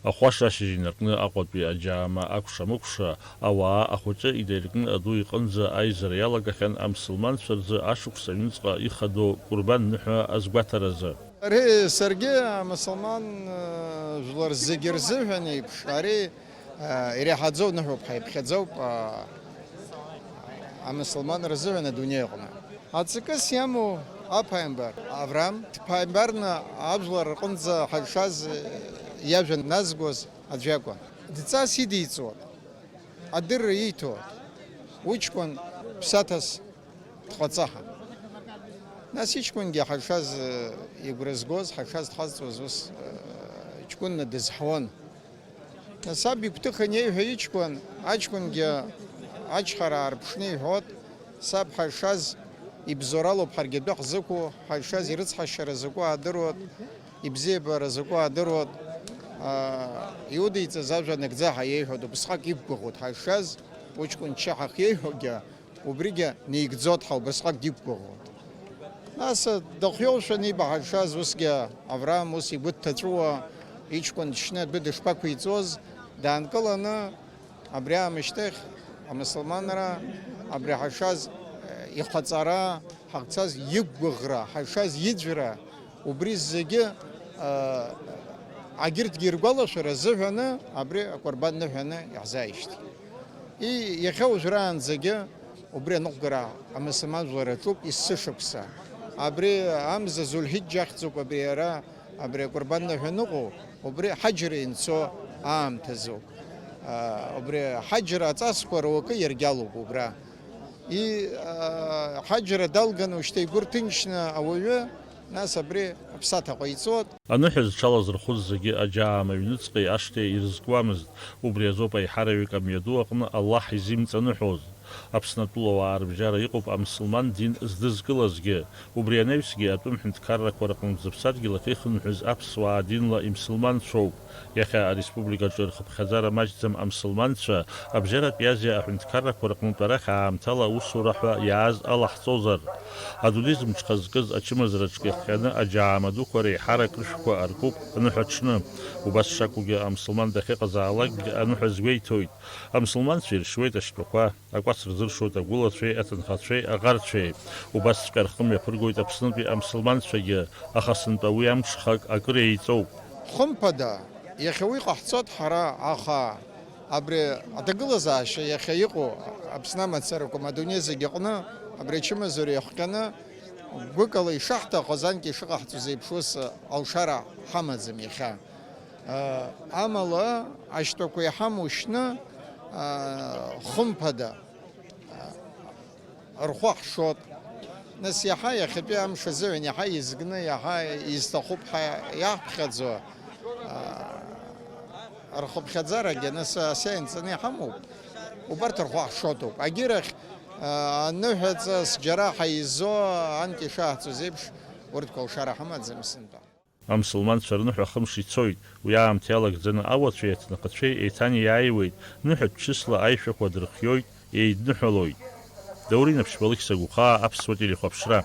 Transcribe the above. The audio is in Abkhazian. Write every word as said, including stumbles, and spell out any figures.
Ахәаша ашьыжь инаркны Аҟәатәи аџьаама акәша-мыкәша ауаа ахәыҷы инаиркны аду иҟынӡа аизара иалагахьан амсылманцәа рзы ашықәс аҩныҵҟа ихадоу Кәырбан ныҳәа азгәаҭаразы. Ари саргьы амсылман, э, жәлар зегьы рзыҳәан еиԥш, ари, э, иреиҳаӡоу ныҳәоуп, ҳаиԥхьаӡоуп, э, амсылман рзыҳәан адунеи аҟны. Аҵакыс иамоу аԥааимбар, Авраам, дԥааимбарны ажәлар рҟынӡа ҳазшаз, э, иажәа назгоз аӡә иакәын. Дҵас идиҵон, адырра ииҭон, уҷкәын ԥсаҭас дҟаҵаҳан. Нас иҷкәынгьы ҳазшаз, э, игәра згоз, ҳазшаз дҟазҵоз ус, э, ҷкәынны дызҳауан. Нас саб игәҭыха инеиҳәа иҷкәын, аҷкәынгьы ачҳара аарԥшны иҳәот, саб ҳазшаз ибзоуралоуп ҳаргьы адәы ҳзықәу, ҳазшаз ирыцҳашьара закәу аадыруот, ибзиабара закәу аадыруот. Аа, иудиҵаз ажәа нагӡа ҳәа иеиҳәот, убысҟак иқәгәыӷуот ҳазшаз, уҷкәын ччаҳах иеиҳәогьы, убригьы неигӡот ҳәа убасҟак диқәгәыӷуан. Нас дыхиоушәа аниба ҳазшаз, усгьы Авраам ус игәы дҭаҵәуа, иҷкәын дшьны адәы дышԥақәиҵоз, даанкыланы абри аамышьҭахь амысылманра, абри ҳазшаз, э, ихаҵара, ҳахьцаз иқәгәыӷра, ҳазшаз иӡәра, убри зегьы, а, агьырҭгьы иргәалашәара азыҳәаны абри акәарбан ныҳәаны иаҳзааишьҭит. И, иахьа уажәраанӡагьы убри аныҟәгара амысылман жәлар аҿуп есышықәса. Абри амза Зульҳиџьџьа ахьӡуп абри ара, абри акәарбан ныҳәа аныҟоу, убри ҳаџьра инцо аамҭазоуп. А, убри ҳаџьра аҵасқәа руакы иаргьалоуп убра. И, а, ҳаџьра далганы ушьҭа игәы рҭынчны ауаҩы, нас абри аԥсаҭа ҟаиҵоит. Аныҳәа зҽалазырхәыз зегьы аџьаама аҩныҵҟеи ашҭеи ирызкуамызт, убри азоуп аиҳараҩык амҩаду аҟны Аллаҳ изимҵаныҳәоз. Аԥсны атәылауаа рыбжьара иҟоуп амсылман дин здызкылазгьы, убри анаҩсгьы атәым ҳәынҭқаррақәа рҟынтә зыԥсадгьыл ахьеихынҳәыз аԥсуаа динла имсылманцәоуп. Иахьа ареспубликаҿы рхыԥхьаӡара маҷӡам амсылманцәа абжьаратәи Азиа аҳәынҭқаррақәа рҟынтә арахь аамҭала аусура ҳәа иааз алаҳҵозар. Адунеи зымҽхазкыз ачымазараҿгьы иахҟьаны аџьаама дуқәа реиҳарак рышәқәа аркуп аныҳәа аҽны. Убас шакәугьы амсылман дахьыҟазаалакгьы аныҳәа згәеиҭоит. Амсылманцәа иршьуеит ашьтәақәа, акәац рзыршоит агәылацәеи, аҭынхацәеи, аӷарцәеи. Убасҵәҟьа рхы мҩаԥыргоит Аԥснытәи амсылманцәагьы, аха сынтәа уи амҽхак акыр еиҵоуп. Хымԥада, иахьа уи ҟаҳҵоит ҳара, аха абри аҭагылазаашьа иахьа иҟоу Аԥсны амацарақәа, ма адунеи зегьы аҟны абри ачымазара иахҟьаны, гәыкала ишаҳҭахыз, анкьа ишыҟаҳҵоз еиԥш, ус алшара ҳамаӡам иахьа. Амала, ашьтәақәа иҳамоу шьны, хымԥада, рхәы ҳшот. Нас иаҳа иахьатәи амш азыҳәан иаҳа изгны, иаҳа изҭахуп ҳәа иаҳԥхьаӡо, рхыԥхьаӡарагьы нас асиа инҵаны иҳамоуп. Убарҭ рхәы ҳшотоуп. Агьырахь, аныҳәаҵас џьара ҳаизо, анкьа ишаҳҵоз еиԥш, урҭқәа алшара ҳамаӡам сынтәа. Амсылманцәа рныҳәа хымш ицоит, уи аамҭа иалагӡаны ауацәеи аҭынхацәеи еиҭанеиааиуеит, ныҳәатә чысла аишәақәа дырхиоит, еидныҳәалоит. Даур Инаԥшьба, Алықьса Гәыхаа, Аԥсуа телехәаԥшра.